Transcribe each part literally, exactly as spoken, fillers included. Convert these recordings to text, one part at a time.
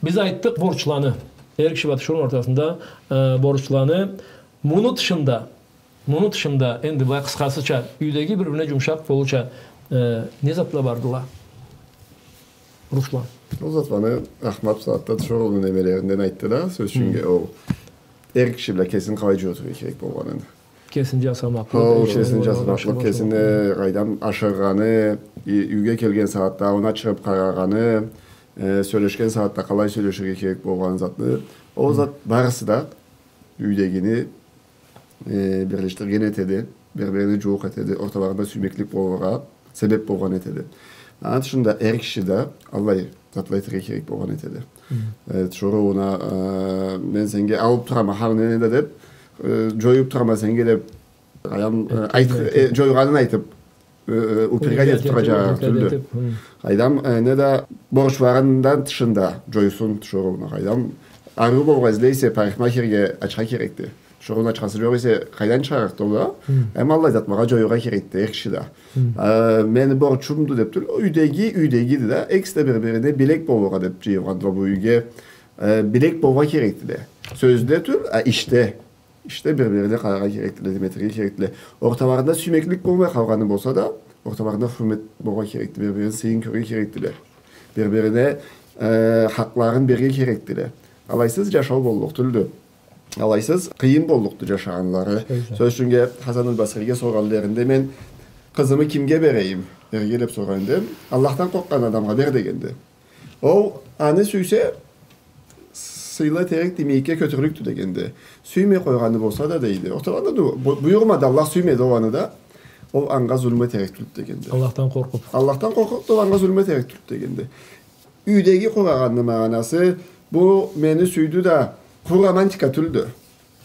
Биз айтдыкъ борчланы. Эр киши бла тиширыуну ортасында, э, борчланы. Муну тышында, муну тышында, энди былай къысхасыча, юйдеги бир-бирине джумшакъ болурча, э, не затла бардыла? Руслан. Ол затланы Ахмат бусагъатда тиширыуну немелеринден айтды да, сёз ючюн, ол эр киши бла кесин къалай джюрютюрге керек болгъанын. Кесин джасамакълыкъ, ол, кесин джасамакълыкъ, кесин къайдам ашыргъаны, ю-, юйге келген сагъатда аны ачырыб къарагъаны, э, сёлешген сагъатда къалай сёлеширге керек болгъан затны. Ол зат барысы да юйдегини, э, бирлешдирген этеди, бир-бирине джууукъ этеди, орталарында сюймеклик болургъа себеб болгъан этеди. Аны тышында эр киши да аллай затла этерге керек болгъан этеди. Э, тиширыуна, э, мен сеннге алыб турама, хар нени да деб, э, джоюб турама сеннге деб, къайдам, э, айт-, э, джойгъанын айтыб, э, э, упрекать этиб тураджакъ тюлдю. Къайдам, э, неда борчларындан тышында джойсун тиширыуну, къайдам. Ариу болгъа излей эсе, парикмахерге ачха керекди. Тиширыуну ачхасы джокъ эсе, къайдан чыгъарыкъды ол да? Эм аллай затлагъа джоюргъа керекди эр киши да. Э, мени борчумду деб тюл, юйдеги, юйдегиди да, экиси да бир-бирине билек болургъа деб джыйылгъандыла бу юйге. Э, билек болургъа керекдиле. Сёзде тюл, а ишде. Ишде бир-бирине къараргъа керекдиле, неме этерге керекдиле. Орталарында сюймеклик болмай къалгъаны болса да, орталарында хурмет болургъа керекди, бир-бирини сыйын кёрюрге керекдиле. Бир-бирине, э, хакъларын берирге керекдиле. Алайсыз джашау боллукъ тюлдю. Алайсыз къыйын боллукъду джашагъанлары. Сёз ючюннге Хасан аль-Басриге соргъанларында, мен къызымы кимге берейим, эрге деб соргъанында, Аллахдан къоркъгъан адамгъа бер дегенди. Ол аны сюйсе, сыйлы этерикди, мийикге кётюрлюкдю дегенди. Сюймей къойгъаны болса да, дейди. Орталарында да бу-, буюрмады, Аллах сюймеди ол аны да. Ол анга зулму этерик тюлдю дегенди. Аллахдан къоркъуб. Аллахдан къоркъуб да ол анга зулму этерик тюлдю дегенди. Юйдеги къурагъанны магъанасы, бу мени сюйдю да, къуру романтика тюлдю.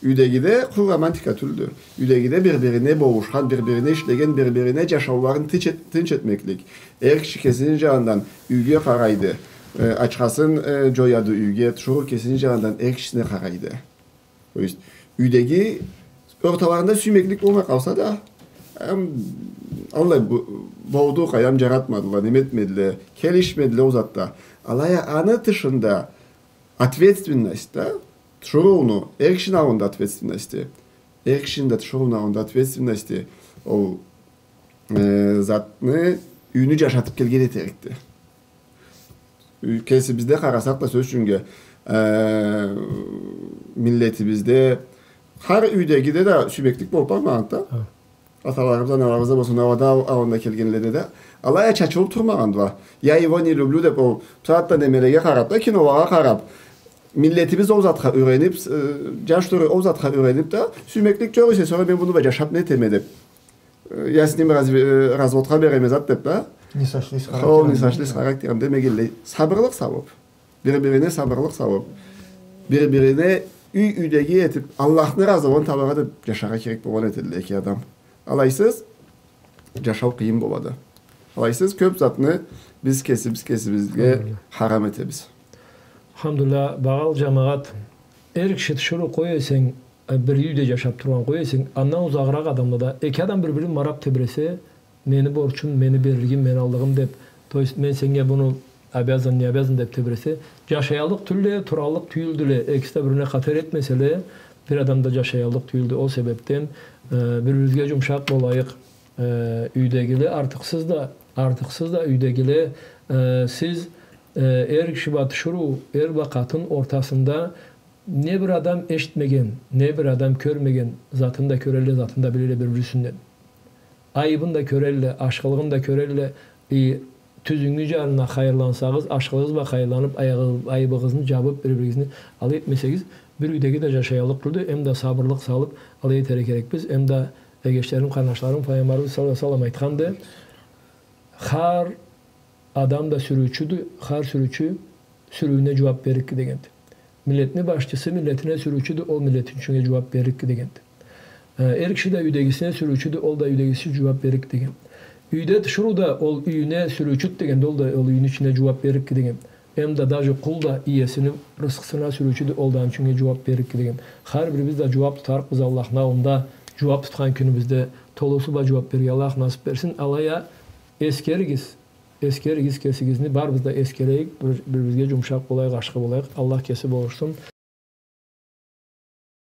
Юйдегиде къуру романтика тюлдю. Юйдегиде бир-бирине болушхан, бир-бирине ишлеген, бир-бирине джашауларын тынч эт-, тынч этмеклик. Эр киши кесини джанындан юйге къарайды. Э, ачхасын, э, джояды юйге, тиширыу кесини джанындан эр кишисине къарайды. То есть, юйдеги орталарында сюймеклик болмай къалса да, эм, аллай бу-, болду, къайдам, джаратмадыла, неме этмедиле, келишмедиле ол затда. Алай а аны тышында ответственность да, тиширыуну, эр кишини аллында ответственности, эр кишини да тиширыуну аллында ответственности, ол, э, затны юйню джашатыб келген этерикди. Кесибизде къарасакъ да, сёз ючюннге, э, миллетибизде, хар юйдегиде да сюймеклик болуб бармагъанды да. Аталарыбыз, аналарыбыз да болсун, ауада ал-, аллында келгенледе да. Алай а чачылыб турмагъандыла. «Я его не люблю» деб, ол тутады да немелеге къараб да, кинолагъа къараб. Миллетибиз ол затха юрениб, э, джаш тёлю ол затха юрениб да, сюймеклик джокъ эсе, сора мен муну бла джашаб не этеме деб. Э, я с ним разве-, э, разводха береме зат деб да. Не сошлись характером. Хо, не сошлись характером демегенлей. Сабырлыкъ салыб. Бир-бирине сабырлыкъ салыб. Бир-бирине юй-юйдеги этиб, Аллахны разылыгъын табаргъа деб джашаргъа керек болгъан этедиле эки адам. Алайсыз, джашау къыйын болады. Алайсыз, кёб затны биз кесибиз кесибизге харам этебиз. Алхамдулиллях, багъалы джамагъат, эр киши тиширыу къой эсенг, э, бир юйде джашаб тургъан къой эсенг, андан узагъыракъ адамлада эки адам бир-бирин мараб тебресе, мени борчум, мени берлигим, мени аллыгъым деб, то есть мен сеннге муну обязан, не обязан деб тебресе, джашаяллыкъ тюлле, тураллыкъ тюйюлдюле, экиси да бир-бирине хатер этмеселе, бир адам да джашаяллыкъ тюйюлдю. Ол себебден, э, бир-бирибизге джумшакъ болайыкъ. Э, юйдегиле, артыкъсыз да, артыкъсыз да юйдегиле, э, сиз, э, эр киши бла тиширыу, эр бла къатын ортасында не бир адам эшитмеген, не бир адам кёрмеген затын да кёрелле, затын да билелле бир-бирисинден. Айыбын да кёрелле, ашхылыгъын да кёрелле. Э, тюзюнгю джанына хайырлансагъыз, ашхылыгъыз бла хайырланыб, айыбы-, айыбыгъызны джабыб, бир-биригизни алай этмесегиз, бир юйдеги да джашаяллыкъ тюлдю, эм да сабырлыкъ салыб, алай этерге керекбиз, эм да Эгечлерим, къарнашларым, Файгъамбарыбыз саллаллаху алейхи ва саллам айтханды, хар адам да сюрюучюдю, хар сюрюучю сюрюуюне джууаб берликди дегенди. Миллетни башчысы миллетине сюрюучюдю, ол миллети ючюннге джууаб берликди дегенди. Э, эр киши да юйдегисине сюрюучюдю, ол да юйдегиси джууаб берликди деген. Юйде тиширыу да ол юйюне сюрюучюдю дегенди, ол да ол юйню ичине джууаб берликди деген. Эм да даже къул да иесини рысхысына сюрюучюдю, ол да аны ючюннге джууаб берликди деген. Хар бирибиз да джууаб тутарыкъбыз Аллахны аллында, джууаб тутхан кюнюбюзде толусу бла джууаб берирге Аллах насыб берсин. Алай а эсгеригиз, Эсгеригиз кесигизни, барыбыз да эсгерейик, бир-, бир-бирибизге джумушакъ болайыкъ, ашхы болайыкъ. Аллах кеси болушсун.